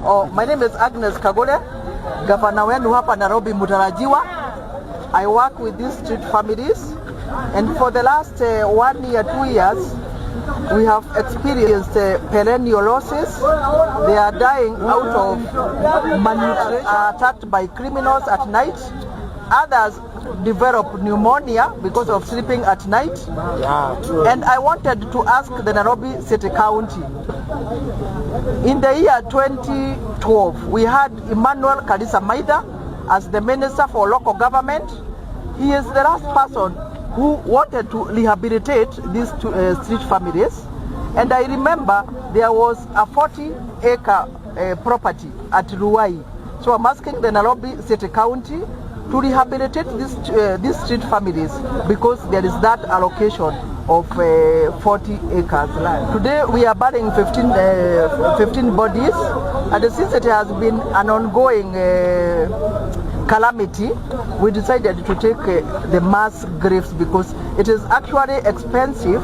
Oh, my name is Agnes Kagure, gavana wenu hapa Nairobi mtarajiwa. I work with these street families and for the last 1 year, 2 years, we have experienced perennial losses. They are dying out of malnutrition, attacked by criminals at night. Others develop pneumonia because of sleeping at night. And I wanted to ask the Nairobi City County, in the year 2012, we had Emmanuel Kalisa Maitha as the Minister for Local Government. He is the last person who wanted to rehabilitate these two street families. And I remember there was a 40-acre property at Ruai. So I'm asking the Nairobi City County to rehabilitate these street families because there is that allocation of 40 acres land. Today we are burying 15 bodies, and since it has been an ongoing calamity, we decided to take the mass graves because it is actually expensive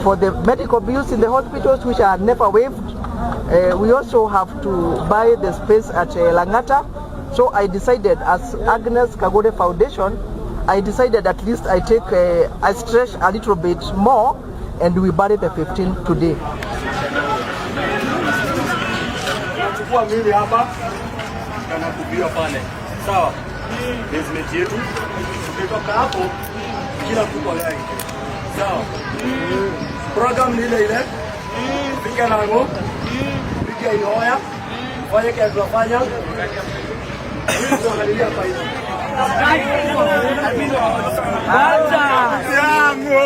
for the medical bills in the hospitals, which are never waived. We also have to buy the space at Langata. So I decided, as Agnes Kagure Foundation, I decided at least I stretch a little bit more and we bury the 15 today. Chukua mwili hapa na kubia pale, sawa? Basement yetu. Tukitoka hapo, kila mtu kwa gari, sawa? Program ni ile ile, piga lango, piga ioya, fanye kile tunafanya. Mwili tuangalilia hapa hivi. Yangu.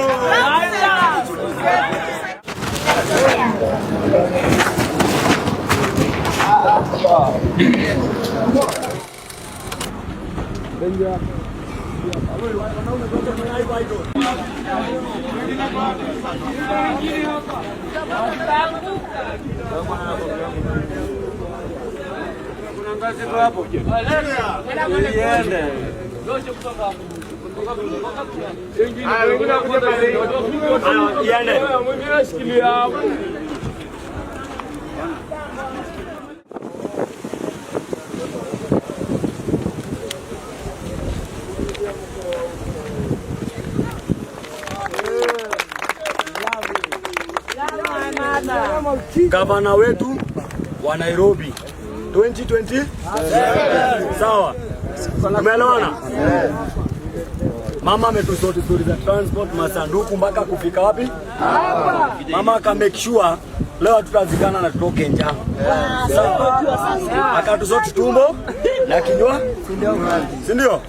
Gavana wetu wa Nairobi 2020 sawa, tumeelewana. Mama ametusort stori za transport, masanduku mpaka kufika wapi? Mama aka make sure leo hatutazikana na tutoke njaa. Sawa, akatusort tumbo na kinywa, si ndio?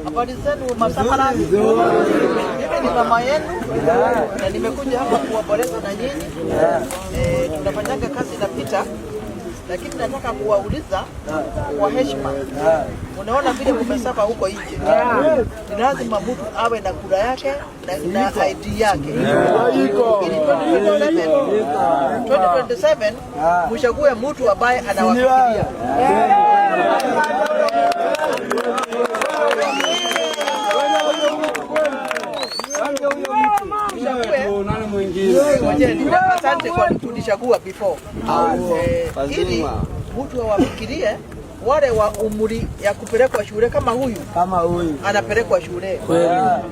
Habari zenu masafara. Mimi ni mama yenu na nimekuja hapa kuwaboreza na nyinyi. Tunafanyaga kazi na Peter, lakini nataka kuwauliza kwa heshima. Unaona vile mumesuffer huko nje, ni lazima mtu awe na kura yake na ID yake ili 2027 mchague mtu ambaye anawafikiria. Ngojeni, asante kwa kunichagua before. Ili mtu awafikirie wale wa umri ya kupelekwa shule kama huyu Kama huyu anapelekwa shule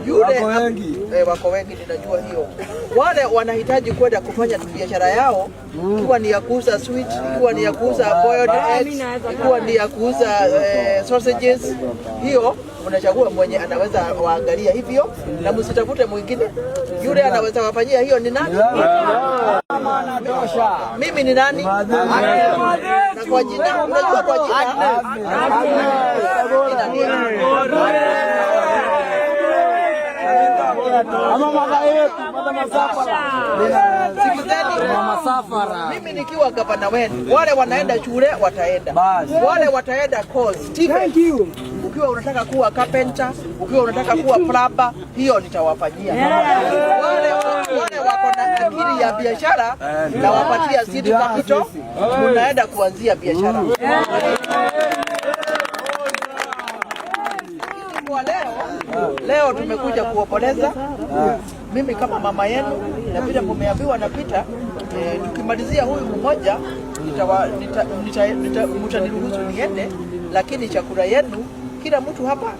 yule Wako wengi. Wako wengi, ninajua hiyo. Wale wanahitaji kwenda kufanya biashara yao, ikiwa ni ya kuuza sweet, ikiwa ni ya kuuza boiled eggs, ikiwa ni ya kuuza sausages, hiyo unachagua mwenye anaweza waangalia hivyo, na msitafute mwingine. Yule anaweza wafanyia hiyo ni nani? Mimi ni nani? Na kwa jina, unajua kwa jina jina ni Ama mama yetu, mama Masafara. Sikizeni. Mama Safara. Mimi nikiwa gavana wenu, wale wanaenda shule wataenda, Basi. Wale wataenda course. Thank you. Ukiwa unataka kuwa carpenter, ukiwa unataka kuwa plumber, hiyo nitawafanyia. Wale wako na akili ya biashara, nawapatia seed capital, munaenda kuanzia biashara. Lakini kwa leo, leo tumekuja kuomboleza. Mimi kama mama yenu na vile mumeambiwa na Peter, Tukimalizia huyu mmoja mtaniruhusu niende, lakini chakula yenu kila mtu hapa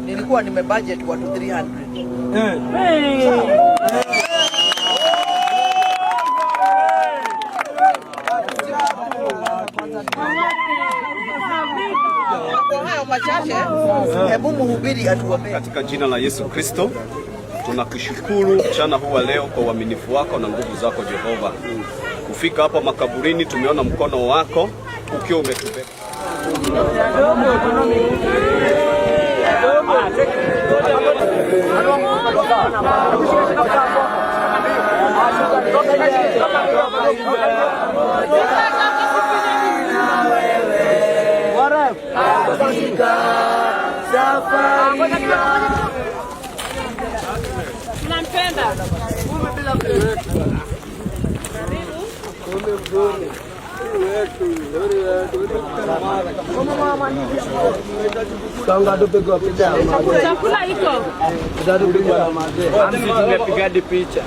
nilikuwa nimebudget watu 300. Sawa? Kwa hayo machache, hebu mhubiri atuombee. Katika jina la Yesu Kristo tunakushukuru mchana huu wa leo kwa uaminifu wako na nguvu zako Jehova. Kufika hapa makaburini, tumeona mkono wako ukiwa umetubeba. Tunampenda. Chakula iko. Tumepiga picha.